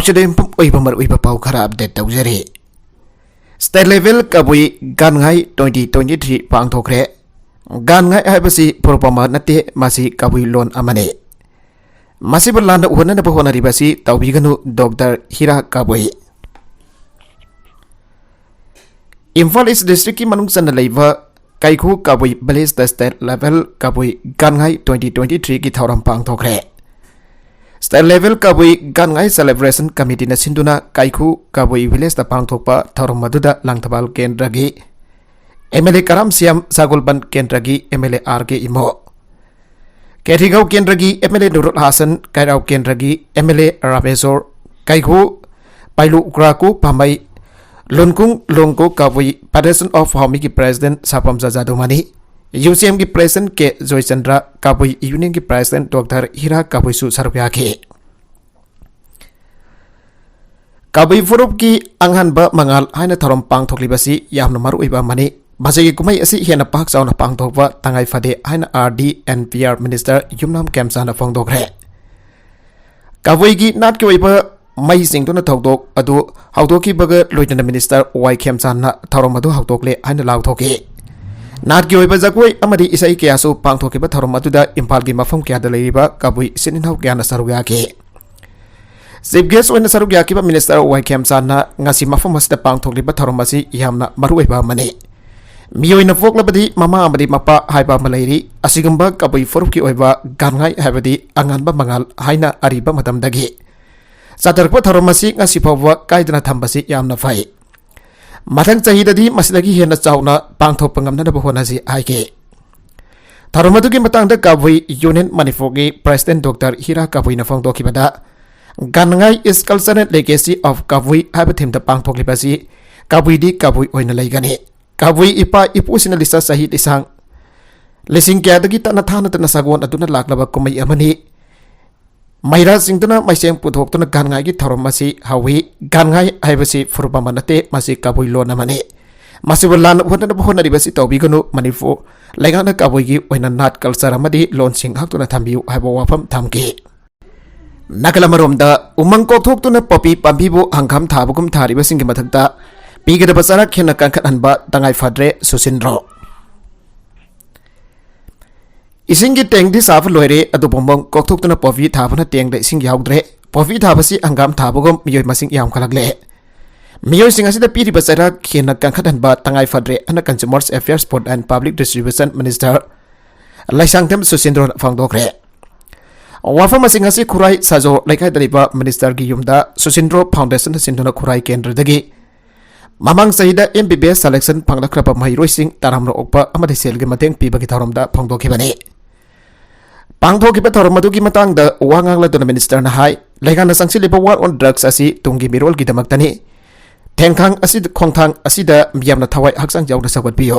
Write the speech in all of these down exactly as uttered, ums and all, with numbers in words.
ꯁꯤꯗ ꯌꯨꯝꯐꯝ ꯑꯣꯏꯕ ꯃꯔꯨꯑꯣꯏꯕ ꯄꯥꯎ ꯈꯔ ꯑꯞꯗꯦꯠ ꯇꯧꯖꯔꯤ꯫ State level Kabui Gaanngai twenty twenty three ꯄꯥꯡꯊꯣꯛꯈ꯭ꯔꯦ꯫ ꯒꯥꯟꯉꯥꯏ ꯍꯥꯏꯕꯁꯤ ꯐꯨꯔꯨꯞ ꯑꯃ ꯅꯠꯇꯦ, ꯃꯁꯤ ꯀꯕꯨꯏ ꯂꯣꯟ ꯑꯃꯅꯤ꯫ ꯃꯁꯤꯕꯨ ꯂꯥꯟꯅ ꯎꯍꯟꯅꯅꯕ ꯍꯣꯠꯅꯔꯤꯕꯁꯤ ꯇꯧꯕꯤꯒꯅꯨ, ꯗꯣꯛꯇꯔ ꯍꯤꯔꯥ ꯀꯕꯨꯏ꯫ ꯏꯝꯐꯥꯜ ꯏꯁ ꯗꯤꯁꯇ꯭ꯔꯤꯛꯀꯤ ꯃꯅꯨꯡ ꯆꯟꯅ ꯂꯩꯕ ꯀꯩꯈꯨ ꯀꯕꯨꯏ ꯚꯤꯂꯦꯖꯇ state level Kabui Gaanngai twenty twenty ꯊ꯭ꯔꯤꯒꯤ ꯊꯧꯔꯝ ꯄꯥꯡꯊꯣꯛꯈ꯭ꯔꯦ꯫ State level Kabui Gaanngai celebration ꯀꯃꯤꯇꯤꯅ ꯁꯤꯟꯗꯨꯅ ꯀꯩꯈꯨ ꯀꯕꯨꯏ ꯚꯤꯂꯦꯖꯇ ꯄꯥꯡꯊꯣꯛꯄ ꯊꯧꯔꯝ ꯑꯗꯨꯗ ꯂꯥꯡꯊꯕꯥꯜ ꯀꯦꯟꯗ꯭ꯔꯒꯤ M L A Karam Shyam, Sagolband ꯀꯦꯟꯗ꯭ꯔꯒꯤ M L A R K Imo, Khetrigao ꯀꯦꯟꯗ꯭ꯔꯒꯤ M L A Nurul Hassan, Keirao ꯀꯦꯟꯗ꯭ꯔꯒꯤ M L A Rameshwar, Keikhu Pailu Ugraku Pamei, Lunkung Longku Kabui federation of ꯍꯥꯎꯃꯤꯒꯤ ꯄ꯭ꯔꯦꯁꯤꯗꯦꯟꯠ ꯁꯥꯄꯝ ꯖꯖꯥꯗꯨꯃꯅꯤ, ꯌꯨ ꯁꯤ ꯑꯦꯝꯒꯤ ꯄ꯭ꯔꯦꯁꯤꯗꯦꯟꯠ ꯀꯦ ꯖꯣꯏꯆꯟꯗ꯭ꯔ, ꯀꯕꯨꯏ ꯌꯨꯅꯤꯌꯟꯒꯤ ꯄ꯭ꯔꯦꯁꯤꯗꯦꯟꯠ ꯗꯣꯛꯇꯔ ꯍꯤꯔꯥ ꯀꯕꯨꯏꯁꯨ ꯁꯔꯨꯛ ꯌꯥꯈꯤ꯫ ꯀꯕꯨꯏ ꯐꯨꯔꯨꯞꯀꯤ ꯑꯉꯟꯕ ꯃꯉꯥꯜ ꯍꯥꯏꯅ ꯊꯧꯔꯝ ꯄꯥꯡꯊꯣꯛꯂꯤꯕꯁꯤ ꯌꯥꯝꯅ ꯃꯔꯨꯑꯣꯏꯕ ꯑꯃꯅꯤ꯫ ꯃꯁꯤꯒꯤ ꯀꯨꯝꯍꯩ ꯑꯁꯤ ꯍꯦꯟꯅ ꯄꯥꯛ ꯆꯥꯎꯅ ꯄꯥꯡꯊꯣꯛꯄ ꯇꯉꯥꯏ ꯐꯗꯦ ꯍꯥꯏꯅ R D N P R minister Yumnam ꯈꯦꯝꯆꯥꯟꯅ ꯐꯣꯡꯗꯣꯛꯈ꯭ꯔꯦ꯫ ꯀꯕꯨꯏꯒꯤ ꯅꯥꯠꯀꯤ ꯑꯣꯏꯕ ꯃꯩ ꯆꯤꯡꯗꯨꯅ ꯊꯧꯗꯣꯛ ꯑꯗꯨ ꯍꯧꯗꯣꯛꯈꯤꯕꯒ ꯂꯣꯏꯅꯅ ꯃꯤꯅꯤꯁꯇꯔ ꯋꯥꯏ ꯈꯦꯝꯆꯥꯟꯅ ꯊꯧꯔꯝ ꯑꯗꯨ ꯍꯧꯗꯣꯛꯂꯦ ꯍꯥꯏꯅ ꯂꯥꯎꯊꯣꯛꯈꯤ꯫ ꯅꯥꯠꯀꯤ ꯑꯣꯏꯕ ꯖꯒꯣꯏ ꯑꯃꯗꯤ ꯏꯁꯩ ꯀꯌꯥꯁꯨ ꯄꯥꯡꯊꯣꯛꯈꯤꯕ ꯊꯧꯔꯝ ꯑꯗꯨꯗ ꯏꯝꯐꯥꯜꯒꯤ ꯃꯐꯝ ꯀꯌꯥꯗ ꯂꯩꯔꯤꯕ ꯀꯕꯨꯏ ꯏꯆꯤꯟ ꯏꯅꯥꯎ ꯀꯌꯥꯅ ꯁꯔꯨꯛ ꯌꯥꯈꯤ꯫ ꯆꯤꯐ ꯒꯦꯁ ꯑꯣꯏꯅ ꯁꯔꯨꯛ ꯌꯥꯈꯤꯕ ꯃꯤꯅꯤꯁꯇꯔ ꯋꯥꯏ ꯈꯦꯝꯆꯥꯟꯅ ꯉꯁꯤ ꯃꯐꯝ ꯑꯁꯤꯗ ꯄꯥꯡꯊꯣꯛꯂꯤꯕ ꯊꯧꯔꯝ ꯑꯁꯤ ꯌꯥꯝꯅ ꯃꯔꯨꯑꯣꯏꯕ ꯑꯃꯅꯤ꯫ ꯃꯤꯑꯣꯏꯅ ꯄꯣꯛꯂꯕꯗꯤ ꯃꯃꯥ ꯑꯃꯗꯤ ꯃꯄꯥ ꯍꯥꯏꯕ ꯑꯃ ꯂꯩꯔꯤ꯫ ꯑꯁꯤꯒꯨꯝꯕ ꯀꯕꯨꯏ ꯐꯨꯔꯨꯞꯀꯤ ꯑꯣꯏꯕ ꯒꯥꯟꯉꯥꯏ ꯍꯥꯏꯕꯗꯤ ꯑꯉꯥꯟꯕ ꯃꯉꯥꯜ ꯍꯥꯏꯅ ꯑꯔꯤꯕ ꯃꯇꯝꯗꯒꯤ ꯆꯠꯊꯔꯛꯄ ꯊꯧꯔꯝ ꯑꯁꯤ ꯉꯁꯤ ꯐꯥꯎꯕ ꯀꯥꯏꯗꯅ ꯊꯝꯕꯁꯤ ꯌꯥꯝꯅ ꯐꯩ꯫ ꯃꯊꯪ ꯆꯍꯤꯗꯗꯤ ꯃꯁꯤꯗꯒꯤ ꯍꯦꯟꯅ ꯆꯥꯎꯅ ꯄꯥꯡꯊꯣꯛꯄ ꯉꯝꯅꯅꯕ ꯍꯣꯠꯅꯁꯤ ꯍꯥꯏꯈꯤ꯫ ꯊꯧꯔꯝ ꯑꯗꯨꯒꯤ ꯃꯇꯥꯡꯗ ꯀꯕꯨꯏ ꯌꯨꯅꯤꯌꯟ ꯃꯅꯤꯄꯨꯔꯒꯤ ꯄ꯭ꯔꯦꯁꯤꯗꯦꯟꯠ ꯗꯣꯛꯇꯔ ꯍꯤꯔꯥ ꯀꯕꯨꯏꯅ ꯐꯣꯡꯗꯣꯛꯈꯤꯕꯗ, Gaanngai is cultural legacy of Kabui ꯍꯥꯏꯕ ꯊꯤꯝꯗ ꯄꯥꯡꯊꯣꯛꯂꯤꯕ ꯑꯁꯤ ꯀꯕꯨꯏꯗꯤ ꯀꯕꯨꯏ ꯑꯣꯏꯅ ꯂꯩꯒꯅꯤ꯫ ꯀꯕꯨꯏ ꯏꯄꯥ ꯏꯄꯨꯁꯤꯡꯅ ꯂꯤꯆꯠ ꯆꯍꯤ ꯂꯤꯁꯥꯡ ꯂꯤꯁꯤꯡ ꯀꯌꯥꯗꯒꯤ ꯇꯠꯅ ꯊꯥꯅꯗꯅ ꯁꯥꯒꯣꯟ ꯑꯗꯨꯅ ꯂꯥꯛꯂꯕ ꯀꯨꯝꯍꯩ ꯑꯃꯅꯤ꯫ ꯃꯩꯔꯥ ꯆꯤꯡꯗꯨꯅ ꯃꯩꯁꯦꯡ ꯄꯨꯊꯣꯛꯇꯨꯅ ꯒꯥꯟꯉꯥꯏꯒꯤ ꯊꯧꯔꯝ ꯑꯁꯤ ꯍꯧꯏ꯫ ꯒꯥꯟꯉꯥꯏ ꯍꯥꯏꯕꯁꯤ ꯐꯨꯔꯨꯞ ꯑꯃ ꯅꯠꯇꯦ, ꯃꯁꯤ ꯀꯕꯨꯏ ꯂꯣꯟ ꯑꯃꯅꯤ꯫ ꯃꯁꯤꯕꯨ ꯂꯥꯟꯅ ꯎꯍꯟꯅꯕ ꯍꯣꯠꯅꯔꯤꯕꯁꯤ ꯇꯧꯕꯤꯒꯅꯨ꯫ ꯃꯅꯤꯄꯨꯔ ꯂꯩꯉꯥꯛꯅ ꯀꯕꯨꯏꯒꯤ ꯑꯣꯏꯅ ꯅꯥꯠ, ꯀꯜꯆꯔ ꯑꯃꯗꯤ ꯂꯣꯟꯁꯤꯡ ꯉꯥꯛꯇꯨꯅ ꯊꯝꯕꯤꯌꯨ ꯍꯥꯏꯕ ꯋꯥꯐꯝ ꯊꯝꯈꯤ꯫ ꯅꯥꯀꯜ ꯑꯃꯔꯣꯝꯗ, ꯎꯃꯪ ꯀꯣꯛꯊꯣꯛꯇꯨꯅ ꯄꯣꯄꯤ ꯄꯥꯝꯕꯤꯕꯨ ꯍꯪꯒꯥꯝ ꯊꯥꯕꯒꯨꯝ ꯊꯥꯔꯤꯕꯁꯤꯡꯒꯤ ꯃꯊꯛꯇ ꯄꯤꯒꯗꯕ ꯆꯔꯥ ꯍꯦꯟꯅ ꯀꯟꯈꯠꯍꯟꯕ ꯇꯉꯥꯏ ꯐꯗ꯭ꯔꯦ, ꯁꯨꯁꯤꯟꯗ꯭ꯔꯣ꯫ ꯏꯁꯤꯡꯒꯤ ꯇꯦꯡꯗꯤ ꯁꯥꯕ ꯂꯣꯏꯔꯦ, ꯑꯗꯨꯕꯨ ꯎꯃꯪ ꯀꯣꯛꯊꯣꯛꯇꯨꯅ ꯄꯣꯄꯤ ꯊꯥꯕꯅ ꯇꯦꯡꯗ ꯏꯁꯤꯡ ꯌꯥꯎꯗ꯭ꯔꯦ꯫ ꯄꯣꯄꯤ ꯊꯥꯕꯁꯤ ꯍꯪꯒꯥꯝ ꯊꯥꯕꯒꯨꯝ ꯃꯤꯑꯣꯏ ꯃꯁꯤꯡ ꯌꯥꯝꯈꯠꯂꯛꯂꯦ꯫ ꯃꯤꯑꯣꯏꯁꯤꯡ ꯑꯁꯤꯗ ꯄꯤꯔꯤꯕ ꯆꯩꯔꯥꯛ ꯍꯦꯟꯅ ꯀꯟꯈꯠꯍꯟꯕ ꯇꯉꯥꯏ ꯐꯗ꯭ꯔꯦ ꯍꯥꯏꯅ Consumer Affairs, Food and Public Distribution Minister Leishangthem ꯁꯨꯁꯤꯟꯗ꯭ꯔꯣꯅ ꯐꯣꯡꯗꯣꯛꯈ꯭ꯔꯦ꯫ ꯋꯥꯐꯝ ꯑꯁꯤꯡ ꯑꯁꯤ ꯈꯨꯔꯥꯏ ꯁꯥꯖꯣ ꯂꯩꯀꯥꯏꯗ ꯂꯩꯕ Minister ꯒꯤ ꯌꯨꯝꯗ ꯁꯨꯁꯤꯟꯗ꯭ꯔꯣ Foundation ꯅ ꯁꯤꯟꯗꯨꯅ ꯈꯨꯔꯥꯏ ꯀꯦꯟꯗ꯭ꯔꯗꯒꯤ ꯃꯃꯥꯡ ꯆꯍꯤꯗ M B B S selection ꯐꯪꯂꯛꯈ꯭ꯔꯕ ꯃꯍꯩꯔꯣꯏꯁꯤꯡ ꯇꯔꯥꯝꯅ ꯑꯣꯛꯄ ꯑꯃꯗꯤ ꯁꯦꯜꯒꯤ ꯃꯇꯦꯡ ꯄꯤꯕꯒꯤ ꯊꯧꯔꯝꯗ ꯐꯣꯡꯗꯣꯛꯈꯤꯕꯅꯤ꯫ ꯄꯥꯡꯊꯣꯛꯈꯤꯕ ꯊꯧꯔꯝ ꯑꯗꯨꯒꯤ ꯃꯇꯥꯡꯗ ꯋꯥ ꯉꯥꯡꯂꯗꯨꯅ Minister ꯅ ꯍꯥꯏ, ꯂꯩꯉꯥꯛꯅ ꯆꯪꯁꯤꯜꯂꯤꯕ War on Drugs ꯑꯁꯤ ꯇꯨꯡꯒꯤ ꯃꯤꯔꯣꯜꯒꯤꯗꯃꯛꯇꯅꯤ꯫ ꯊꯦꯡꯈꯥꯡ ꯑꯁꯤꯗ, ꯈꯣꯡꯊꯥꯡ ꯑꯁꯤꯗ ꯃꯤꯌꯥꯝꯅ ꯊꯋꯥꯏ ꯍꯛꯆꯥꯡ ꯌꯥꯎꯅ ꯁꯧꯒꯠꯄꯤꯌꯨ꯫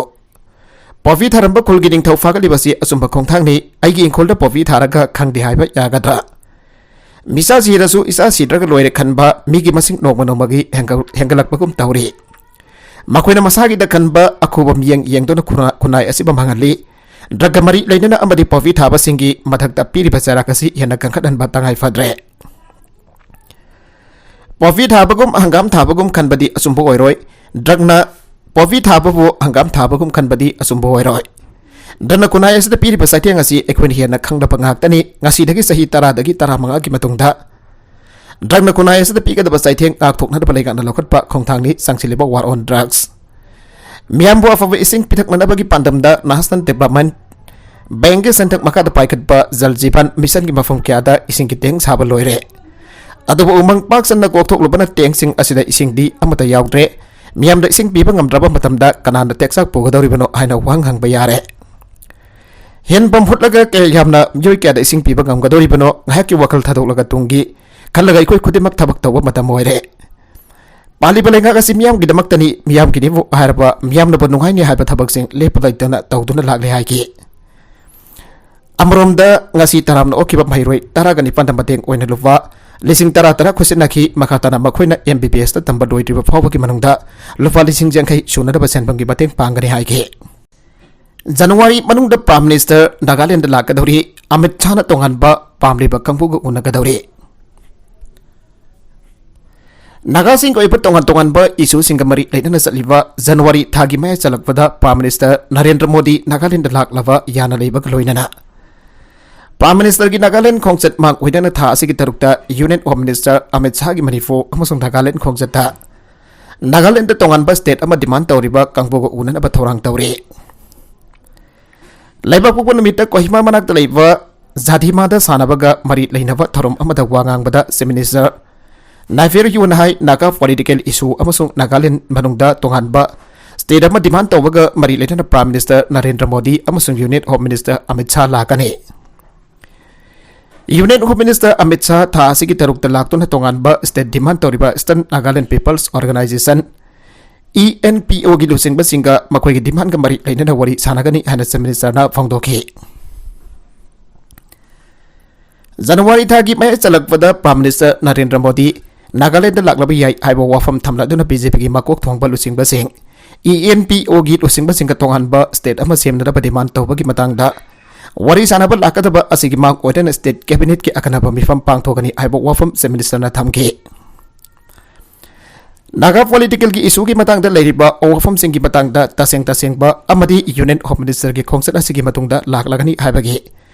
ꯄꯣꯄꯤ ꯊꯥꯔꯝꯕ ꯈꯨꯜꯒꯤ ꯅꯤꯡꯊꯧ ꯐꯥꯒꯠꯂꯤꯕꯁꯤ ꯑꯆꯨꯝꯕ ꯈꯣꯡꯊꯥꯡꯅꯤ꯫ ꯑꯩꯒꯤ ꯏꯪꯈꯣꯜꯗ ꯄꯣꯄꯤ ꯊꯥꯔꯒ ꯈꯪꯗꯦ ꯍꯥꯏꯕ ꯌꯥꯒꯗ꯭ꯔꯥ? ꯃꯤꯆꯥ ꯁꯤꯔꯁꯨ ꯏꯆꯥ ꯁꯤꯗ꯭ꯔꯒ ꯂꯣꯏꯔꯦ ꯈꯟꯕ ꯃꯤꯒꯤ ꯃꯁꯤꯡ ꯅꯣꯡꯃ ꯅꯣꯡꯃꯒꯤ ꯍꯦꯟꯒꯠ-, ꯍꯦꯟꯒꯠꯂꯛꯄꯒꯨꯝ ꯇꯧꯔꯤ꯫ ꯃꯈꯣꯏꯅ ꯃꯁꯥꯒꯤꯗ ꯈꯟꯕ ꯑꯈꯨꯕ ꯃꯤꯠꯌꯦꯡ ꯌꯦꯡꯗꯨꯅ ꯈꯨꯟꯅꯥ-, ꯈꯨꯟꯅꯥꯏ ꯑꯁꯤꯕꯨ ꯃꯥꯡꯍꯜꯂꯤ꯫ ꯗ꯭ꯔꯒ ꯃꯔꯤ ꯂꯩꯅꯅ ꯑꯃꯗꯤ ꯄꯣꯄꯤ ꯊꯥꯕꯁꯤꯡꯒꯤ ꯃꯊꯛꯇ ꯄꯤꯔꯤꯕ ꯆꯩꯔꯥꯛ ꯑꯁꯤ ꯍꯦꯟꯅ ꯀꯟꯈꯠꯍꯟꯕ ꯇꯉꯥꯏ ꯐꯗ꯭ꯔꯦ꯫ ꯄꯣꯄꯤ ꯊꯥꯕꯒꯨꯝ ꯍꯪꯒꯥꯝ ꯊꯥꯕꯒꯨꯝ ꯈꯟꯕꯗꯤ ꯑꯆꯨꯝꯕ ꯑꯣꯏꯔꯣꯏ꯫ ꯗ꯭ꯔꯒꯅ ꯄꯣꯄꯤ ꯊꯥꯕꯕꯨ ꯍꯪꯒꯥꯝ ꯊꯥꯕꯒꯨꯝ ꯈꯟꯕꯗꯤ ꯑꯆꯨꯝꯕ ꯑꯣꯏꯔꯣꯏ꯫ ꯗ꯭ꯔꯒꯅ ꯈꯨꯟꯅꯥꯏ ꯑꯁꯤꯗ ꯄꯤꯔꯤꯕ ꯆꯩꯊꯦꯡ ꯑꯁꯤ ꯑꯩꯈꯣꯏꯅ ꯍꯦꯟꯅ ꯈꯪꯂꯕ ꯉꯥꯛꯇꯅꯤ꯫ ꯉꯁꯤꯗꯒꯤ ꯆꯍꯤ ꯇꯔꯥꯗꯒꯤ ꯇꯔꯥꯃꯉꯥꯒꯤ ꯃꯇꯨꯡꯗ ꯗ꯭ꯔꯒꯅ ꯈꯨꯟꯅꯥꯏ ꯑꯁꯤꯗ ꯄꯤꯒꯗꯕ ꯆꯩꯊꯦꯡ ꯉꯥꯛꯊꯣꯛꯅꯅꯕ ꯂꯩꯉꯥꯛꯅ ꯂꯧꯈꯠꯄ ꯈꯣꯡꯊꯥꯡꯅꯤ ꯆꯪꯁꯤꯜꯂꯤꯕ War on Drugs꯫ ꯃꯤꯌꯥꯝꯕꯨ ꯑꯐꯕ ꯏꯁꯤꯡ ꯄꯤꯊꯛꯅꯅꯕꯒꯤ ꯄꯥꯟꯗꯝꯗ National Development Bank ꯀꯤ ꯁꯦꯟꯊꯪ ꯃꯈꯥꯗ ꯄꯥꯏꯈꯠꯄ Jal Jeevan Mission ꯒꯤ ꯃꯐꯝ ꯀꯌꯥꯗ ꯏꯁꯤꯡꯒꯤ ꯇꯦꯡ ꯁꯥꯕ ꯂꯣꯏꯔꯦ꯫ ꯑꯗꯨꯕꯨ ꯎꯃꯪ ꯄꯥꯛ ꯁꯟꯅ ꯀꯣꯛꯊꯣꯛꯂꯨꯕꯅ ꯇꯦꯡꯁꯤꯡ ꯑꯁꯤꯗ ꯏꯁꯤꯡꯗꯤ ꯑꯃꯠꯇ ꯌꯥꯎꯗ꯭ꯔꯦ꯫ ꯃꯤꯌꯥꯝꯗ ꯏꯁꯤꯡ ꯄꯤꯕ ꯉꯝꯗ꯭ꯔꯕ ꯃꯇꯝꯗ ꯀꯅꯥꯅ ꯇꯦꯛꯆꯥꯛ ꯄꯨꯒꯗꯧꯔꯤꯕꯅꯣ ꯍꯥꯏꯅ ꯋꯥꯍꯪ ꯍꯪꯕ ꯌꯥꯔꯦ꯫ ꯍꯦꯟ ꯄꯝ ꯍꯨꯠꯂꯒ ꯀꯌꯥ ꯌꯥꯝꯅ ꯃꯤꯑꯣꯏ ꯀꯌꯥꯗ ꯏꯁꯤꯡ ꯄꯤꯕ ꯉꯝꯒꯗꯧꯔꯤꯕꯅꯣ? ꯉꯥꯏꯍꯥꯛꯀꯤ ꯋꯥꯈꯜ ꯊꯥꯗꯣꯛꯂꯒ ꯇꯨꯡꯒꯤ ꯈꯜꯂꯒ ꯑꯩꯈꯣꯏ ꯈꯨꯗꯤꯡꯃꯛ ꯊꯕꯛ ꯇꯧꯕ ꯃꯇꯝ ꯑꯣꯏꯔꯦ꯫ ꯄꯥꯜꯂꯤꯕ ꯂꯩꯉꯥꯛ ꯑꯁꯤ ꯃꯤꯌꯥꯝꯒꯤꯗꯃꯛꯇꯅꯤ, ꯃꯤꯌꯥꯝꯒꯤꯅꯤꯕꯨ ꯍꯥꯏꯔꯕ ꯃꯤꯌꯥꯝꯅꯕꯨ ꯅꯨꯡꯉꯥꯏꯅꯤ ꯍꯥꯏꯕ ꯊꯕꯛꯁꯤꯡ ꯂꯦꯞꯄ ꯂꯩꯇꯅ ꯇꯧꯗꯨꯅ ꯂꯥꯛꯂꯦ ꯍꯥꯏꯈꯤ꯫ ꯑꯃꯔꯣꯝꯗ ꯉꯁꯤ ꯇꯔꯥꯝꯅ ꯑꯣꯛꯈꯤꯕ ꯃꯍꯩꯔꯣꯏ ꯇꯔꯥꯒ ꯅꯤꯄꯥꯟꯗ ꯃꯇꯦꯡ ꯑꯣꯏꯅ ꯂꯨꯄꯥ ꯂꯤꯁꯤꯡ ꯇꯔꯥ ꯇꯔꯥ ꯈꯨꯠꯁꯤꯟꯅꯈꯤ꯫ ꯃꯈꯥ ꯇꯥꯅ ꯃꯈꯣꯏꯅ M B B S ꯇ ꯇꯝꯕ ꯂꯣꯏꯗ꯭ꯔꯤꯕ ꯐꯥꯎꯕꯒꯤ ꯃꯅꯨꯡꯗ ꯂꯨꯄꯥ ꯂꯤꯁꯤꯡ ꯌꯥꯡꯈꯩ ꯁꯨꯅꯅꯕ ꯁꯦꯟꯐꯝꯒꯤ ꯃꯇꯦꯡ ꯄꯥꯡꯒꯅꯤ ꯍꯥꯏꯈꯤ꯫ ꯖꯅꯋꯥꯔꯤ ꯃꯅꯨꯡꯗ Prime Minister ꯅꯥꯒꯥꯂꯦꯟꯗ ꯂꯥꯛꯀꯗꯧꯔꯤ꯫ ꯑꯃꯤꯠ ꯁꯥꯍꯅ ꯇꯣꯉꯥꯟꯕ ꯄꯥꯝꯂꯤꯕ ꯀꯥꯡꯕꯨꯒ ꯎꯅꯒꯗꯧꯔꯤ꯫ ꯅꯥꯒꯥꯁꯤꯡꯒꯤ ꯑꯣꯏꯕ ꯇꯣꯉꯥꯟ ꯇꯣꯉꯥꯟꯕ ꯏꯁꯨꯁꯤꯡꯒ ꯃꯔꯤ ꯂꯩꯅꯅ ꯆꯠꯂꯤꯕ ꯖꯅꯋꯥꯔꯤ ꯊꯥꯒꯤ ꯃꯌꯥꯏ ꯆꯜꯂꯛꯄꯗ Prime Minister ꯅꯔꯦꯟꯗ꯭ꯔ ꯃꯣꯗꯤ ꯅꯥꯒꯥꯂꯦꯟꯗ ꯂꯥꯛꯂꯕ ꯌꯥꯅ ꯂꯩꯕꯒ ꯂꯣꯏꯅꯅ Prime Ministerꯒꯤ ꯅꯥꯒꯥꯂꯦꯟ ꯈꯣꯡꯆꯠ ꯃꯥꯡ ꯑꯣꯏꯅꯅ ꯊꯥ ꯑꯁꯤꯒꯤ ꯇꯔꯨꯛꯇ Union Home Minister Amit ꯁꯥꯍꯒꯤ Manipur ꯑꯃꯁꯨꯡ ꯅꯥꯒꯥꯂꯦꯟ ꯈꯣꯡꯆꯠꯇ ꯅꯥꯒꯥꯂꯦꯟꯗ ꯇꯣꯉꯥꯟꯕ state ꯑꯃ demand ꯇꯧꯔꯤꯕ ꯀꯥꯡꯕꯨꯒ ꯎꯅꯅꯕ ꯊꯧꯔꯥꯡ ꯇꯧꯔꯤ꯫ ꯂꯩꯕꯥꯛꯄꯣꯛꯄ ꯅꯨꯃꯤꯠꯇ ꯀꯣꯍꯤꯃꯥ ꯃꯅꯥꯛꯇ ꯂꯩꯕ ꯖꯥꯗꯤꯃꯥꯗ ꯁꯥꯟꯅꯕꯒ ꯃꯔꯤ ꯂꯩꯅꯕ ꯊꯧꯔꯝ ꯑꯃꯗ ꯋꯥ ꯉꯥꯡꯕꯗ Chief Minister ꯅꯥꯏꯐꯦꯔ ꯌꯨꯅ ꯍꯥꯏ, ꯅꯥꯒꯥ political issue ꯑꯃꯁꯨꯡ ꯅꯥꯒꯥꯂꯦꯟ ꯃꯅꯨꯡꯗ ꯇꯣꯉꯥꯟꯕ state ꯑꯃ demand ꯇꯧꯕꯒ ꯃꯔꯤ ꯂꯩꯅꯅ Prime Minister ꯅꯔꯦꯟꯗ꯭ꯔ ꯃꯣꯗꯤ ꯑꯃꯁꯨꯡ Union Home Minister Amit Shah ꯂꯥꯛꯀꯅꯤ꯫ Union Home Minister Amit Shah ꯊꯥ ꯑꯁꯤꯒꯤ ꯇꯔꯨꯛꯇ ꯂꯥꯛꯇꯨꯅ ꯇꯣꯉꯥꯟꯕ state demand ꯇꯧꯔꯤꯕ Eastern Nagaland People's Organisation, ENPOꯒꯤ ꯂꯨꯆꯤꯡꯕꯁꯤꯡꯒ ꯃꯈꯣꯏꯒꯤ demandꯒ ꯃꯔꯤ ꯂꯩꯅꯅ ꯋꯥꯔꯤ ꯁꯥꯟꯅꯒꯅꯤ ꯍꯥꯏꯅ Chief Ministerꯅ ꯐꯣꯡꯗꯣꯛꯈꯤ꯫ ꯖꯅꯋꯥꯔꯤ ꯊꯥꯒꯤ ꯃꯌꯥꯏ ꯆꯜꯂꯛꯄꯗ Prime Minister ꯅꯔꯦꯟꯗ꯭ꯔ ꯃꯣꯗꯤ ꯅꯥꯒꯥꯂꯦꯟꯗ ꯂꯥꯛꯂꯕ ꯌꯥꯏ ꯍꯥꯏꯕ ꯋꯥꯐꯝ ꯊꯝꯂꯗꯨꯅ BJPꯒꯤ ꯃꯀꯣꯛ ꯊꯣꯡꯕ ꯂꯨꯆꯤꯡꯕꯁꯤꯡ, ENPOꯒꯤ ꯂꯨꯆꯤꯡꯕꯁꯤꯡꯒ ꯇꯣꯉꯥꯟꯕ state ꯑꯃ ꯁꯦꯝꯅꯅꯕ demand ꯇꯧꯕꯒꯤ ꯃꯇꯥꯡꯗ ꯋꯥꯔꯤ ꯁꯥꯟꯅꯕ ꯂꯥꯛꯀꯗꯕ ꯑꯁꯤꯒꯤ ꯃꯥꯡ ꯑꯣꯏꯅꯅ state cabinetꯀꯤ ꯑꯈꯟꯅꯕ ꯃꯤꯐꯝ ꯄꯥꯡꯊꯣꯛꯀꯅꯤ ꯍꯥꯏꯕ ꯋꯥꯐꯝ Chief Ministerꯅ ꯊꯝꯈꯤ꯫ ꯅꯥꯒꯥ politicalꯒꯤ issueꯒꯤ ꯃꯇꯥꯡꯗ ꯂꯩꯔꯤꯕ ꯋꯥꯐꯝꯁꯤꯡꯒꯤ ꯃꯇꯥꯡꯗ ꯇꯁꯦꯡ ꯇꯁꯦꯡꯕ ꯑꯃꯗꯤ Union Home Ministerꯒꯤ ꯈꯣꯡꯆꯠ ꯑꯁꯤꯒꯤ ꯃꯇꯨꯡꯗ ꯂꯥꯛꯂꯒꯅꯤ ꯍꯥꯏꯕꯒꯤ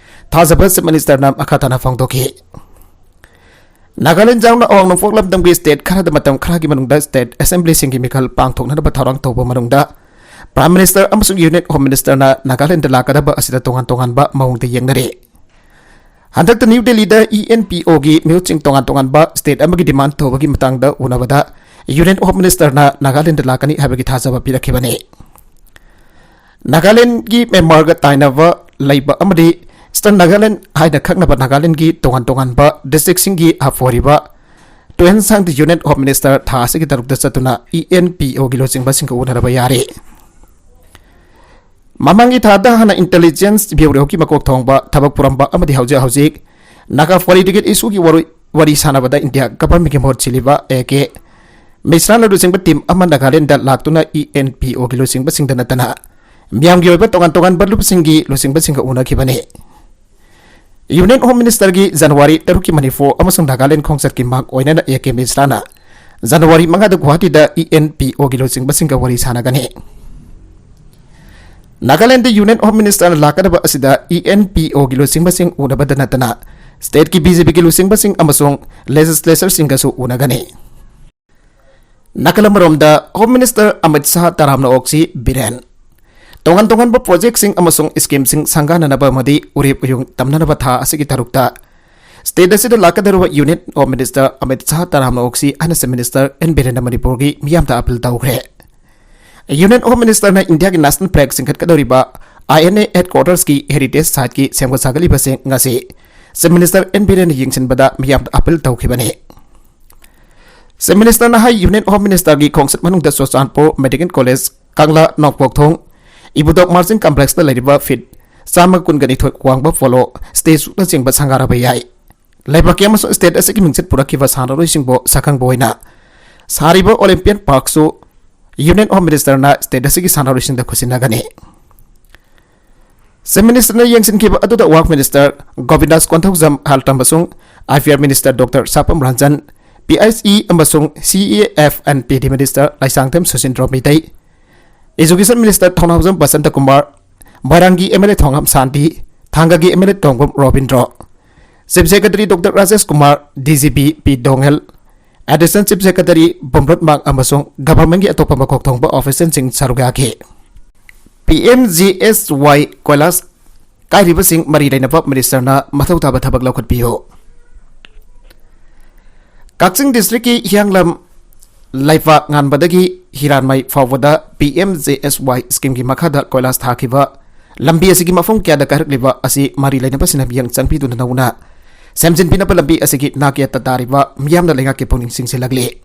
ꯊꯥꯖꯕ Chief Ministerꯅ ꯃꯈꯥ ꯇꯥꯅ ꯐꯣꯡꯗꯣꯛꯈꯤ꯫ ꯅꯥꯒꯥꯂꯦꯟ ꯌꯥꯎꯅ ꯑꯋꯥꯡ ꯅꯣꯡꯄꯣꯛ ꯂꯝꯗꯝꯒꯤ state ꯈꯔꯗ ꯃꯇꯝ ꯈꯔꯒꯤ ꯃꯅꯨꯡꯗ state assemblyꯁꯤꯡꯒꯤ ꯃꯤꯈꯜ ꯄꯥꯡꯊꯣꯛꯅꯅꯕ ꯊꯧꯔꯥꯡ ꯇꯧꯕ ꯃꯅꯨꯡꯗ Prime Minister ꯑꯃꯁꯨꯡ Union Home Ministerꯅ ꯅꯥꯒꯥꯂꯦꯟꯗ ꯂꯥꯛꯀꯗꯕ ꯑꯁꯤꯗ ꯇꯣꯉꯥꯟ ꯇꯣꯉꯥꯟꯕ ꯃꯑꯣꯡꯗ ꯌꯦꯡꯅꯔꯤ꯫ ꯍꯟꯗꯛꯇ ꯅ꯭ꯌꯨ ꯗꯦꯜꯂꯤꯗ ENPOꯒꯤ ꯃꯤꯍꯨꯠꯁꯤꯡ ꯇꯣꯉꯥꯟ ꯇꯣꯉꯥꯟꯕ state ꯑꯃꯒꯤ demand ꯇꯧꯕꯒꯤ ꯃꯇꯥꯡꯗ ꯎꯅꯕꯗ Union Home Ministerꯅ ꯅꯥꯒꯥꯂꯦꯟꯗ ꯂꯥꯛꯀꯅꯤ ꯍꯥꯏꯕꯒꯤ ꯊꯥꯖꯕ ꯄꯤꯔꯛꯈꯤꯕꯅꯤ꯫ ꯅꯥꯒꯥꯂꯦꯟꯒꯤ ꯃ꯭ꯌꯥꯟꯃꯥꯔꯒ ꯇꯥꯏꯅꯕ ꯂꯩꯕ ꯑꯃꯗꯤ Eastern Nagaland ꯍꯥꯏꯅ ꯈꯪꯅꯕ ꯅꯥꯒꯥꯂꯦꯟꯒꯤ ꯇꯣꯉꯥꯟ ꯇꯣꯉꯥꯟꯕ districtꯁꯤꯡꯒꯤ ꯍꯥꯐ ꯑꯣꯏꯔꯤꯕ ꯇꯨꯌꯦꯟ ꯁꯥꯡꯗ Union Home Minister ꯊꯥ ꯑꯁꯤꯒꯤ ꯇꯔꯨꯛꯇ ꯆꯠꯇꯨꯅ ENPOꯒꯤ ꯂꯨꯆꯤꯡꯕꯁꯤꯡꯒ ꯎꯅꯔꯕ ꯌꯥꯔꯦ꯫ ꯃꯃꯥꯡꯒꯤ ꯊꯥꯗ ꯍꯥꯟꯅ Intelligence Bureauꯒꯤ ꯃꯀꯣꯛ ꯊꯣꯡꯕ ꯊꯕꯛ ꯄꯨꯔꯝꯕ ꯑꯃꯗꯤ ꯍꯧꯖꯤꯛ ꯍꯧꯖꯤꯛ ꯅꯥꯒꯥ political issueꯒꯤ ꯋꯥꯔꯣꯏ-, ꯋꯥꯔꯤ ꯁꯥꯟꯅꯕꯗ India governmentꯀꯤ ꯃꯍꯨꯠ ꯁꯤꯜꯂꯤꯕ A K ꯃꯤꯁ꯭ꯔꯥꯅ ꯂꯨꯆꯤꯡꯕ team ꯑꯃ ꯅꯥꯒꯥꯂꯦꯟꯗ ꯂꯥꯛꯇꯨꯅ ENPOꯒꯤ ꯂꯨꯆꯤꯡꯕꯁꯤꯡꯗ ꯅꯠꯇꯅ ꯃꯤꯌꯥꯝꯒꯤ ꯑꯣꯏꯕ ꯇꯣꯉꯥꯟ ꯇꯣꯉꯥꯟꯕ ꯂꯨꯞꯁꯤꯡꯒꯤ ꯂꯨꯆꯤꯡꯕꯁꯤꯡꯒ ꯎꯅꯈꯤꯕꯅꯤ꯫ Union Home Ministerꯒꯤ ꯖꯅꯋꯥꯔꯤ ꯇꯔꯨꯛꯀꯤ ꯃꯅꯤꯄꯨꯔ ꯑꯃꯁꯨꯡ ꯅꯥꯒꯥꯂꯦꯟ ꯈꯣꯡꯆꯠꯀꯤ ꯃꯥꯡ ꯑꯣꯏꯅꯅ A K ꯃꯤꯁ꯭ꯔꯥꯅ ꯖꯅꯋꯥꯔꯤ ꯃꯉꯥꯗ ꯒꯨꯋꯥꯍꯥꯇꯤꯗ ꯏ ꯑꯦꯟ ꯄꯤ ꯑꯣꯒꯤ ꯂꯨꯆꯤꯡꯕꯁꯤꯡꯒ ꯋꯥꯔꯤ ꯁꯥꯟꯅꯒꯅꯤ꯫ ꯅꯥꯒꯥꯂꯦꯟꯗ Union Home Minister ꯂꯥꯛꯀꯗꯕ ꯑꯁꯤꯗ ꯏ ꯑꯦꯟ ꯄꯤ ꯑꯣꯒꯤ ꯂꯨꯆꯤꯡꯕꯁꯤꯡ ꯎꯅꯕꯗ ꯅꯠꯇꯅ stateꯀꯤ B J Pꯒꯤ ꯂꯨꯆꯤꯡꯕꯁꯤꯡ ꯑꯃꯁꯨꯡ legislatorꯁꯤꯡꯒꯁꯨ ꯎꯅꯒꯅꯤ꯫ ꯅꯥꯒꯥꯂꯦꯟ ꯃꯔꯣꯝꯗ Home Minister ꯑꯃꯤꯠ ꯁꯥꯍ ꯇꯔꯥꯝꯅ ꯑꯣꯛꯁꯤ ꯕꯤꯔꯦꯟ꯫ ꯇꯣꯉꯥꯟ ꯇꯣꯉꯥꯟꯕ projectꯁꯤꯡ ꯑꯃꯁꯨꯡ schemeꯁꯤꯡ ꯁꯪꯒꯥꯅꯅꯕ ꯑꯃꯗꯤ ꯎꯔꯦꯞ ꯎꯌꯨꯡ ꯇꯝꯅꯅꯕ ꯊꯥ ꯑꯁꯤꯒꯤ ꯇꯔꯨꯛꯇ state ꯑꯁꯤꯗ ꯂꯥꯛꯀꯗꯧꯔꯤꯕ Union Home Minister Amit Shah ꯇꯔꯥꯝꯅ ꯑꯣꯛꯁꯤ ꯍꯥꯏꯅ Chief Minister ꯑꯦꯟ ꯕꯤꯔꯦꯟꯅ ꯃꯅꯤꯄꯨꯔꯒꯤ ꯃꯤꯌꯥꯝꯗ appeal ꯇꯧꯈ꯭ꯔꯦ꯫ Union Home Ministerꯅ ꯏꯟꯗꯤꯌꯥꯒꯤ national flag ꯆꯤꯡꯈꯠꯀꯗꯧꯔꯤꯕ I N A headquartersꯀꯤ heritage siteꯀꯤ ꯁꯦꯝꯒꯠ ꯁꯥꯒꯠꯂꯤꯕꯁꯤꯡ ꯉꯁꯤ Chief Minister ꯑꯦꯟ ꯕꯤꯔꯦꯟꯅ ꯌꯦꯡꯁꯤꯟꯕꯗ ꯃꯤꯌꯥꯝꯗ appeal ꯇꯧꯈꯤꯕꯅꯤ꯫ Chief Ministerꯅ ꯍꯥꯏ, Union Home Ministerꯒꯤ ꯈꯣꯡꯆꯠ ꯃꯅꯨꯡꯗ ꯆꯨꯔꯆꯥꯟꯄꯨꯔ Medical College, ꯀꯪꯂꯥ ꯅꯣꯡꯄꯣꯛꯊꯣꯡ, ꯏꯕꯨꯙꯧ Marching Complexꯇ ꯂꯩꯔꯤꯕ feet ꯆꯥꯝꯃ ꯀꯨꯟꯒ ꯅꯤꯊꯣꯏ ꯋꯥꯡꯕ Polo Statueꯅꯆꯤꯡꯕ ꯁꯪꯒꯥꯔꯕ ꯌꯥꯏ꯫ ꯂꯩꯕꯥꯛꯀꯤ ꯑꯃꯁꯨꯡ state ꯑꯁꯤꯒꯤ ꯃꯤꯡꯆꯠ ꯄꯨꯔꯛꯈꯤꯕ ꯁꯥꯟꯅꯔꯣꯏꯁꯤꯡꯕꯨ ꯁꯛꯈꯪꯕ ꯑꯣꯏꯅ ꯁꯥꯔꯤꯕ Olympian Parkꯁꯨ Union Home Ministerꯅ state ꯑꯁꯤꯒꯤ ꯁꯥꯟꯅꯔꯣꯏꯁꯤꯡꯗ ꯈꯨꯠꯁꯤꯟꯅꯒꯅꯤ꯫ Chief Ministerꯅ ꯌꯦꯡꯁꯤꯟꯈꯤꯕ ꯑꯗꯨꯗ Work Minister ꯒꯣꯕꯤꯟꯗꯥꯁ ꯀꯣꯟꯊꯧꯖꯝ, Health ꯑꯃꯁꯨꯡ I P R Minister Doctor ꯁꯥꯄꯝ Ranjan, P H E ꯑꯃꯁꯨꯡ C E F and P D Minister ꯂꯥꯏꯁꯥꯡꯊꯦꯝ ꯁꯨꯁꯤꯟꯗ꯭ꯔꯣ Meitei, Education Minister ꯊꯧꯅꯥꯎꯖꯝ ꯕꯁꯟꯇ ꯀꯨꯃꯥꯔ, ꯃꯣꯏꯔꯥꯡꯒꯤ M L A ꯊꯣꯡꯉꯝ Shanti, ꯊꯥꯡꯒꯒꯤ M L A ꯇꯣꯡꯕꯝ Robindro, Chief Secretary Doctor Rajesh Kumar, D G P P ꯗꯣꯉꯦꯜ, Additional Chief Secretary ꯕꯨꯝꯔꯠꯃꯥꯡ ꯑꯃꯁꯨꯡ governmentꯀꯤ ꯑꯇꯣꯞꯄ ꯃꯀꯣꯛ ꯊꯣꯡꯕ officialꯁꯤꯡ ꯁꯔꯨꯛ ꯌꯥꯈꯤ꯫ P M G S Y ꯀꯣꯏꯂꯥꯁ ꯀꯥꯏꯔꯤꯕꯁꯤꯡ ꯃꯔꯤ ꯂꯩꯅꯕ ministerꯅ ꯃꯊꯧ ꯇꯥꯕ ꯊꯕꯛ ꯂꯧꯈꯠꯄꯤꯌꯨ꯫ ꯀꯛꯆꯤꯡ districtꯀꯤ ꯍꯤꯌꯥꯡꯂꯝ ꯂꯩꯄꯥꯛ ꯉꯥꯟꯕꯗꯒꯤ ꯍꯤꯔꯥꯟꯃꯩ ꯐꯥꯎꯕꯗ P M G S Y schemeꯒꯤ ꯃꯈꯥꯗ ꯀꯣꯏꯂꯥꯁ ꯊꯥꯈꯤꯕ ꯂꯝꯕꯤ ꯑꯁꯤꯒꯤ ꯃꯐꯝ ꯀꯌꯥꯗ ꯀꯥꯏꯔꯛꯂꯤꯕ ꯑꯁꯤ ꯃꯔꯤ ꯂꯩꯅꯕꯁꯤꯡꯅ ꯃꯤꯠꯌꯦꯡ ꯆꯪꯕꯤꯗꯨꯅ ꯅꯧꯅ ꯁꯦꯝꯖꯤꯟꯕꯤꯅꯕ ꯂꯝꯕꯤ ꯑꯁꯤꯒꯤ ꯅꯥꯛ ꯌꯦꯠꯇ ꯇꯥꯔꯤꯕ ꯃꯤꯌꯥꯝꯅ ꯂꯩꯉꯥꯛꯀꯤ ꯄꯨꯛꯅꯤꯡ ꯆꯤꯡꯁꯤꯜꯂꯛꯂꯤ꯫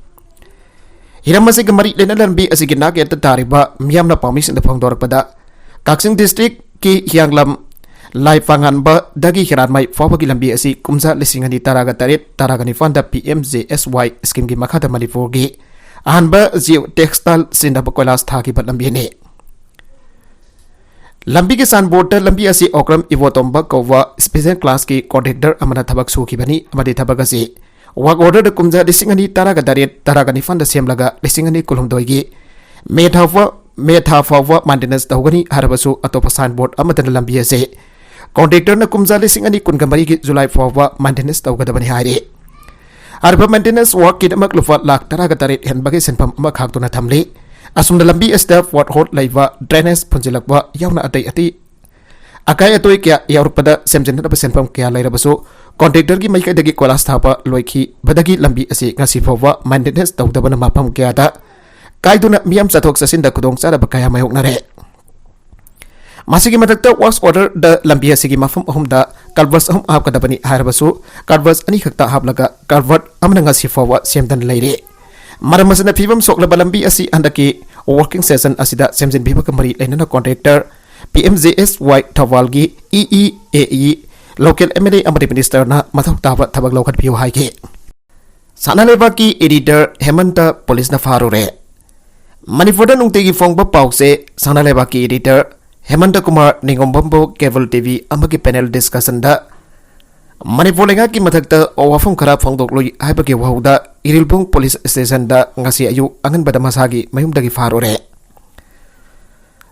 ꯍꯤꯔꯝ ꯑꯁꯤꯒ ꯃꯔꯤ ꯂꯩꯅꯅ ꯂꯝꯕꯤ ꯑꯁꯤꯒꯤ ꯅꯥꯛ ꯌꯦꯠꯇ ꯇꯥꯔꯤꯕ ꯃꯤꯌꯥꯝꯅ ꯄꯥꯎꯃꯤꯁꯤꯡꯗ ꯐꯣꯡꯗꯣꯔꯛꯄꯗ, ꯀꯛꯆꯤꯡ districtꯀꯤ ꯍꯤꯌꯥꯡꯂꯝ ꯂꯥꯏꯄꯥꯉꯥꯟꯕꯗꯒꯤ ꯍꯤꯔꯥꯟꯃꯩ ꯐꯥꯎꯕꯒꯤ ꯂꯝꯕꯤ ꯑꯁꯤ ꯀꯨꯝꯖꯥ ꯂꯤꯁꯤꯡ ꯑꯅꯤ ꯇꯔꯥꯒ ꯇꯔꯦꯠ ꯇꯔꯥꯒ ꯅꯤꯄꯥꯟꯗ P M G S Y schemeꯒꯤ ꯃꯈꯥꯗ ꯃꯅꯤꯄꯨꯔꯒꯤ ꯑꯍꯥꯟꯕ geotextile ꯁꯤꯖꯤꯟꯅꯕ ꯀꯣꯏꯂꯥꯁ ꯊꯥꯈꯤꯕ ꯂꯝꯕꯤꯅꯤ꯫ ꯂꯝꯕꯤꯒꯤ signboardꯇ ꯂꯝꯕꯤ ꯑꯁꯤ ꯑꯣꯀ꯭ꯔꯝ ꯏꯕꯣꯇꯣꯝꯕ ꯀꯧꯕ special classꯀꯤ contractor ꯑꯃꯅ ꯊꯕꯛ ꯁꯨꯈꯤꯕꯅꯤ ꯑꯃꯗꯤ ꯊꯕꯛ ꯑꯁꯤ Work order ꯗ ꯀꯨꯝꯖꯥ ꯂꯤꯁꯤꯡ ꯑꯅꯤ ꯇꯔꯥꯒ ꯇꯔꯦꯠ, ꯇꯔꯥꯒ ꯅꯤꯄꯥꯟꯗ ꯁꯦꯝꯂꯒ ꯂꯤꯁꯤꯡ ꯑꯅꯤ ꯀꯨꯟꯍꯨꯝꯗꯣꯏꯒꯤ ꯃꯦ ꯊꯥ ꯐꯥꯎ, ꯃꯦ ꯊꯥ ꯐꯥꯎꯕ maintenance ꯇꯧꯒꯅꯤ ꯍꯥꯏꯔꯕꯁꯨ, ꯑꯇꯣꯞꯄ sign board ꯑꯃꯠꯇꯅ ꯂꯝꯕꯤ ꯑꯁꯤ contractor ꯅ ꯀꯨꯝꯖꯥ ꯂꯤꯁꯤꯡ ꯑꯅꯤ ꯀꯨꯟꯒ ꯃꯔꯤꯒꯤ ꯖꯨꯂꯥꯏ ꯐꯥꯎꯕ maintenance ꯇꯧꯒꯗꯕꯅꯤ ꯍꯥꯏꯔꯤ꯫ ꯍꯥꯏꯔꯤꯕ maintenance work ꯀꯤꯗꯃꯛ ꯂꯨꯄꯥ ꯂꯥꯈ ꯇꯔꯥꯒ ꯇꯔꯦꯠ ꯍꯦꯟꯕꯒꯤ ꯁꯦꯟꯐꯝ ꯑꯃ ꯈꯥꯛꯇꯨꯅ ꯊꯝꯂꯤ꯫ ꯑꯁꯨꯝꯅ ꯂꯝꯕꯤ ꯑꯁꯤꯗ pothole ꯂꯩꯕ, drainage ꯐꯨꯟꯖꯤꯜꯂꯛꯄ ꯌꯥꯎꯅ ꯑꯇꯩ ꯑꯇꯩ ꯑꯀꯥꯏ ꯑꯇꯣꯏ ꯀꯌꯥ ꯌꯥꯎꯔꯛꯄꯗ ꯁꯦꯝꯖꯤꯟꯅꯕ ꯁꯦꯟꯐꯝ ꯀꯌꯥ ꯂꯩꯔꯕꯁꯨ, contractor ꯒꯤ ꯃꯥꯏꯀꯩꯗꯒꯤ ꯀꯣꯏꯂꯥꯁ ꯊꯥꯕ ꯂꯣꯏꯈꯤꯕꯗꯒꯤ ꯂꯝꯕꯤ ꯑꯁꯤ ꯉꯁꯤ ꯐꯥꯎꯕ maintenance ꯇꯧꯗꯕꯅ ꯃꯐꯝ ꯀꯌꯥꯗ ꯀꯥꯏꯗꯨꯅ ꯃꯤꯌꯥꯝ ꯆꯠꯊꯣꯛ ꯆꯠꯁꯤꯟꯗ ꯈꯨꯗꯣꯡꯆꯥꯗꯕ ꯀꯌꯥ ꯃꯥꯌꯣꯛꯅꯔꯦ꯫ ꯃꯁꯤꯒꯤ ꯃꯊꯛꯇ work order ꯗ ꯂꯝꯕꯤ ꯑꯁꯤꯒꯤ ꯃꯐꯝ ꯑꯍꯨꯝꯗ culverts ꯑꯍꯨꯝ ꯍꯥꯞꯀꯗꯕꯅꯤ ꯍꯥꯏꯔꯕꯁꯨ, culverts ꯑꯅꯤꯈꯛꯇ ꯍꯥꯞꯂꯒ culvert ꯑꯃꯅ ꯉꯁꯤ ꯐꯥꯎꯕ ꯁꯦꯝꯗꯅ ꯂꯩꯔꯤ꯫ ꯃꯔꯝ ꯑꯁꯤꯅ ꯐꯤꯕꯝ ꯁꯣꯛꯂꯕ ꯂꯝꯕꯤ ꯑꯁꯤ ꯍꯟꯗꯛꯀꯤ working session ꯑꯁꯤꯗ ꯁꯦꯝꯖꯤꯟꯕꯤꯕꯒ ꯃꯔꯤ ꯂꯩꯅꯅ contractor, P M G S Y ꯊꯧꯕꯥꯜꯒꯤ E E, A E, local M L A ꯑꯃꯗꯤ minister ꯅ ꯃꯊꯧ ꯇꯥꯕ ꯊꯕꯛ ꯂꯧꯈꯠꯄꯤꯌꯨ ꯍꯥꯏꯈꯤ꯫ ꯁꯅꯥ ꯂꯩꯕꯥꯛꯀꯤ editor ꯍꯦꯃꯟꯇ ꯄꯨꯂꯤꯁꯅ ꯐꯥꯔꯨꯔꯦ꯫ ꯃꯅꯤꯄꯨꯔꯗ ꯅꯨꯡꯇꯤꯒꯤ ꯐꯣꯡꯕ ꯄꯥꯎꯁꯦ ꯁꯅꯥ ꯂꯩꯕꯥꯛꯀꯤ editor ꯍꯦꯃꯟꯇ Kumar ꯅꯤꯉꯣꯝꯕꯝꯕꯨ cable T V ꯑꯃꯒꯤ panel discussion ꯗ ꯃꯅꯤꯄꯨꯔ ꯂꯩꯉꯥꯛꯀꯤ ꯃꯊꯛꯇ ꯋꯥꯐꯝ ꯈꯔ ꯐꯣꯡꯗꯣꯛꯂꯨꯏ ꯍꯥꯏꯕꯒꯤ ꯋꯥꯍꯧꯗ ꯏꯔꯤꯜꯕꯨꯡ police station ꯗ ꯉꯁꯤ ꯑꯌꯨꯛ ꯑꯉꯟꯕꯗ ꯃꯁꯥꯒꯤ ꯃꯌꯨꯝꯗꯒꯤ ꯐꯥꯔꯨꯔꯦ꯫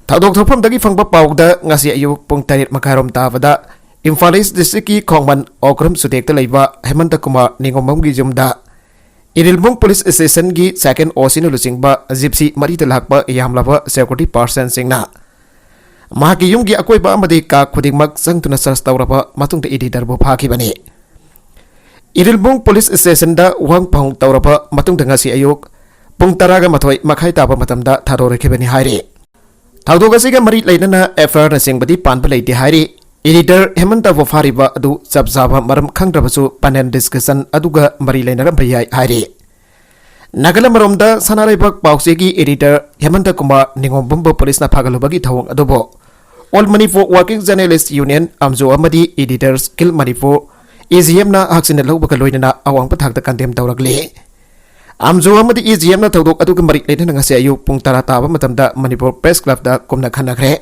ꯊꯧꯗꯣꯛ ꯊꯣꯛꯐꯝꯗꯒꯤ ꯐꯪꯕ ꯄꯥꯎꯗ ꯉꯁꯤ ꯑꯌꯨꯛ ꯄꯨꯡ ꯇꯔꯦꯠ ꯃꯈꯥꯏꯔꯣꯝ ꯇꯥꯕꯗ ꯏꯝꯐꯥꯜ East district ꯀꯤ ꯈꯣꯡꯃꯟ ꯑꯣꯀ꯭ꯔꯨꯝ ꯁꯨꯗꯦꯛꯇ ꯂꯩꯕ ꯍꯦꯃꯟꯇ ꯀꯨꯃꯥꯔ ꯅꯤꯉꯣꯝꯕꯝꯒꯤ ꯌꯨꯝꯗ ꯏꯔꯤꯜꯕꯨꯡ police station ꯒꯤ second O C ꯅ ꯂꯨꯆꯤꯡꯕ gypsy ꯃꯔꯤꯗ ꯂꯥꯛꯄ ꯌꯥꯝꯂꯕ security person ꯁꯤꯡꯅ ꯃꯍꯥꯛꯀꯤ ꯌꯨꯝꯒꯤ ꯑꯀꯣꯏꯕ ꯑꯃꯗꯤ ꯀꯥ ꯈꯨꯗꯤꯡꯃꯛ ꯆꯪꯗꯨꯅ search ꯇꯧꯔꯕ ꯃꯇꯨꯡꯗ editor ꯕꯨ ꯐꯥꯈꯤꯕꯅꯤ꯫ ꯏꯔꯤꯜꯕꯨꯡ police station ꯗ ꯋꯥꯍꯪ ꯄꯥꯎꯍꯪ ꯇꯧꯔꯕ ꯃꯇꯨꯡꯗ ꯉꯁꯤ ꯑꯌꯨꯛ ꯄꯨꯡ ꯇꯔꯥꯒ ꯃꯥꯊꯣꯏ ꯃꯈꯥꯏ ꯇꯥꯕ ꯃꯇꯝꯗ ꯊꯥꯗꯣꯔꯛꯈꯤꯕꯅꯤ ꯍꯥꯏꯔꯤ꯫ ꯊꯧꯗꯣꯛ ꯑꯁꯤꯒ ꯃꯔꯤ ꯂꯩꯅꯅ F I R ꯅꯆꯤꯡꯕꯗꯤ ꯄꯥꯟꯕ ꯂꯩꯇꯦ ꯍꯥꯏꯔꯤ꯫ Editor ꯍꯦꯃꯟꯇꯕꯨ ꯐꯥꯔꯤꯕ ꯑꯗꯨ ꯆꯞ ꯆꯥꯕ ꯃꯔꯝ ꯈꯪꯗ꯭ꯔꯕꯁꯨ panel discussion ꯑꯗꯨꯒ ꯃꯔꯤ ꯂꯩꯅꯔꯝꯕ ꯌꯥꯏ ꯍꯥꯏꯔꯤ꯫ ꯅꯥꯒꯜ ꯑꯃꯔꯣꯝꯗ ꯁꯅꯥ ꯂꯩꯕꯥꯛ ꯄꯥꯎꯆꯦꯒꯤ editor ꯍꯦꯃꯟꯇ ꯀꯨꯃꯥꯔ ꯅꯤꯉꯣꯝꯕꯝꯕꯨ police ꯅ ꯐꯥꯒꯠꯂꯨꯕꯒꯤ ꯊꯧꯑꯣꯡ ꯑꯗꯨꯕꯨ All Manipur Working Journalist Union, AMJU, ꯑꯃꯗꯤ Editors Guild Manipur, A G M ꯅ ꯍꯛꯆꯤꯟꯅ ꯂꯧꯕꯒ ꯂꯣꯏꯅꯅ ꯑꯋꯥꯡꯕ ꯊꯥꯛꯇ condemn ꯇꯧꯔꯛꯂꯤ꯫ AMJU ꯑꯃꯗꯤ A G M ꯅ ꯊꯧꯗꯣꯛ ꯑꯗꯨꯒ ꯃꯔꯤ ꯂꯩꯅꯅ ꯉꯁꯤ ꯑꯌꯨꯛ ꯄꯨꯡ ꯇꯔꯥ ꯇꯥꯕ ꯃꯇꯝꯗ ꯃꯅꯤꯄꯨꯔ Press Club ꯇ ꯀꯨꯝꯅ ꯈꯟꯅꯈ꯭ꯔꯦ꯫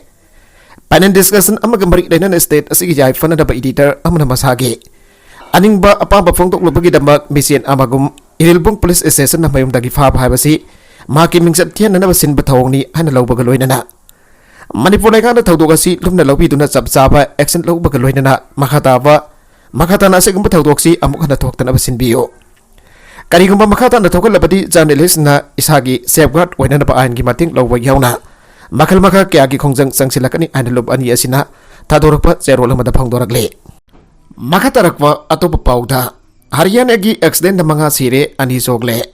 Panel discussion ꯑꯃꯒ ꯃꯔꯤ ꯂꯩꯅꯅ state ꯑꯁꯤꯒꯤ ꯌꯥꯏꯐꯅꯅꯕ editor ꯑꯃꯅ ꯃꯁꯥꯒꯤ ꯑꯅꯤꯡꯕ ꯑꯄꯥꯝꯕ ꯐꯣꯡꯗꯣꯛꯂꯨꯕꯒꯤꯗꯃꯛ ꯃꯤꯁꯦꯟ ꯑꯃꯒꯨꯝ ꯏꯔꯤꯜꯕꯨꯡ ꯄꯨꯂꯤꯁ ꯁ꯭ꯇꯦꯁꯟꯅ ꯃꯌꯨꯝꯗꯒꯤ ꯐꯥꯕ ꯍꯥꯏꯕꯁꯤ ꯃꯍꯥꯛꯀꯤ ꯃꯤꯡꯆꯠ ꯊꯤꯍꯟꯅꯅꯕ ꯁꯤꯟꯕ ꯊꯧꯑꯣꯡꯅꯤ ꯍꯥꯏꯅ ꯂꯧꯕꯒ ꯂꯣꯏꯅꯅ ꯃꯅꯤꯄꯨꯔ ꯂꯩꯉꯥꯛꯅ ꯊꯧꯗꯣꯛ ꯑꯁꯤ ꯂꯨꯝꯅ ꯂꯧꯕꯤꯗꯨꯅ ꯆꯞ ꯆꯥꯕ action ꯂꯧꯕꯒ ꯂꯣꯏꯅꯅ ꯃꯈꯥ ꯇꯥꯕ, ꯃꯈꯥ ꯇꯥꯅ ꯑꯁꯤꯒꯨꯝꯕ ꯊꯧꯗꯣꯛꯁꯤ ꯑꯃꯨꯛ ꯍꯟꯅ ꯊꯣꯛꯇꯅꯕ ꯁꯤꯟꯕꯤꯌꯨ꯫ ꯀꯔꯤꯒꯨꯝꯕ ꯃꯈꯥ ꯇꯥꯅ ꯊꯣꯛꯍꯜꯂꯕꯗꯤ journalistꯅ ꯏꯁꯥꯒꯤ safeguard ꯑꯣꯏꯅꯅꯕ ꯑꯥꯏꯟꯒꯤ ꯃꯇꯦꯡ ꯂꯧꯕ ꯌꯥꯎꯅ ꯃꯈꯜ ꯃꯈꯥ ꯀꯌꯥꯒꯤ ꯈꯣꯡꯖꯪ ꯆꯪꯁꯤꯜꯂꯛꯀꯅꯤ ꯍꯥꯏꯅ ꯂꯨꯞ ꯑꯅꯤ ꯑꯁꯤꯅ ꯊꯥꯗꯣꯔꯛꯄ ꯆꯦꯔꯣꯜ ꯑꯃꯗ ꯐꯣꯡꯗꯣꯔꯛꯂꯤ꯫ ꯃꯈꯥ ꯇꯥꯔꯛꯄ ꯑꯇꯣꯞꯄ ꯄꯥꯎꯗ, ꯍꯔꯤꯌꯥꯅꯥꯒꯤ accidentꯗ ꯃꯉꯥ ꯁꯤꯔꯦ, ꯑꯅꯤ ꯁꯣꯛꯂꯦ꯫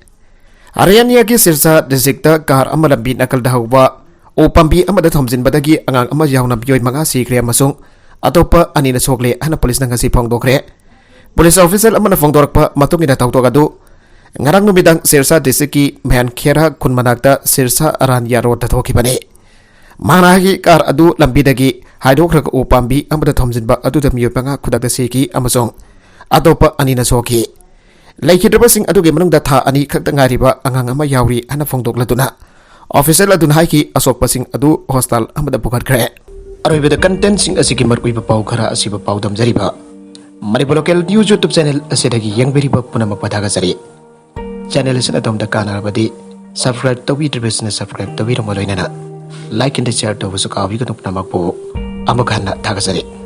ꯍꯔꯤꯌꯥꯅꯥꯒꯤ ꯁꯤꯔꯁꯥ districtꯇ car ꯑꯃ ꯂꯝꯕꯤ ꯅꯥꯀꯜꯗ ꯍꯧꯕ ꯎ ꯄꯥꯝꯕꯤ ꯑꯃꯗ ꯊꯣꯝꯖꯤꯟꯕꯗꯒꯤ ꯑꯉꯥꯡ ꯑꯃ ꯌꯥꯎꯅ ꯃꯤꯑꯣꯏ ꯃꯉꯥ ꯁꯤꯈ꯭ꯔꯦ ꯑꯃꯁꯨꯡ ꯑꯇꯣꯞꯄ ꯑꯅꯤꯅ ꯁꯣꯛꯂꯦ ꯍꯥꯏꯅ ꯄꯨꯂꯤꯁꯅ ꯉꯁꯤ ꯐꯣꯡꯗꯣꯛꯈ꯭ꯔꯦ꯫ ꯄꯨꯂꯤꯁ official ꯑꯃꯅ ꯐꯣꯡꯗꯣꯔꯛꯄ ꯃꯇꯨꯡ ꯏꯟꯅ ꯊꯧꯗꯣꯛ ꯑꯗꯨ ꯉꯔꯥꯡ ꯅꯨꯃꯤꯗꯥꯡ ꯁꯤꯔꯁꯥ districtꯀꯤ ꯃꯌꯥꯟꯈꯦꯔꯥ ꯈꯨꯟ ꯃꯅꯥꯛꯇ ꯁꯤꯔꯁꯥ ꯑꯔꯥꯟꯌꯥ roadꯇ ꯊꯣꯛꯈꯤꯕꯅꯤ꯫ ꯃꯍꯥꯛꯀꯤ car ꯑꯗꯨ ꯂꯝꯕꯤꯗꯒꯤ ꯍꯥꯏꯗꯣꯛꯈ꯭ꯔꯒ ꯎ ꯄꯥꯝꯕꯤ ꯑꯃꯗ ꯊꯣꯝꯖꯤꯟꯕ ꯑꯗꯨꯗ ꯃꯤꯑꯣꯏ ꯃꯉꯥ ꯈꯨꯗꯛꯇ ꯁꯤꯈꯤ ꯑꯃꯁꯨꯡ ꯑꯇꯣꯞꯄ ꯑꯅꯤꯅ ꯁꯣꯛꯈꯤ꯫ ꯂꯩꯈꯤꯗ꯭ꯔꯕꯁꯤꯡ ꯑꯗꯨꯒꯤ ꯃꯅꯨꯡꯗ ꯊꯥ ꯑꯅꯤ ꯈꯛꯇ ꯉꯥꯏꯔꯤꯕ ꯑꯉꯥꯡ ꯑꯃ ꯌꯥꯎꯔꯤ ꯍꯥꯏꯅ ꯐꯣꯡꯗꯣꯛꯂꯗꯨꯅ official ꯑꯗꯨꯅ ꯍꯥꯏꯈꯤ, ꯑꯁꯣꯛꯄꯁꯤꯡ ꯑꯗꯨ hospital ꯑꯃꯗ ꯄꯨꯈꯠꯈ꯭ꯔꯦ꯫ ꯑꯔꯣꯏꯕꯗ contentꯁꯤꯡ ꯑꯁꯤꯒꯤ ꯃꯔꯨꯑꯣꯏꯕ ꯄꯥꯎ ꯈꯔ ꯑꯁꯤꯕꯨ ꯄꯥꯎꯗꯝꯖꯔꯤꯕ Manipur Local News YouTube channel ꯑꯁꯤꯗꯒꯤ ꯌꯦꯡꯕꯤꯔꯤꯕ ꯄꯨꯝꯅꯃꯛꯄꯨ ꯊꯥꯒꯠꯆꯔꯤ꯫ Channel ꯑꯁꯤꯅ ꯑꯗꯣꯝꯗ ꯀꯥꯟꯅꯔꯕꯗꯤ subscribe ꯇꯧꯕꯤꯗ꯭ꯔꯤꯕꯁꯤꯡꯅ subscribe ꯇꯧꯕꯤꯔꯝꯕ ꯂꯣꯏꯅꯅ like and share ꯇꯧꯕꯁꯨ ꯀꯥꯎꯕꯤꯒꯅꯨ꯫ ꯄꯨꯝꯅꯃꯛꯄꯨ ꯑꯃꯨꯛ ꯍꯟꯅ ꯊꯥꯒꯠꯆꯔꯤ꯫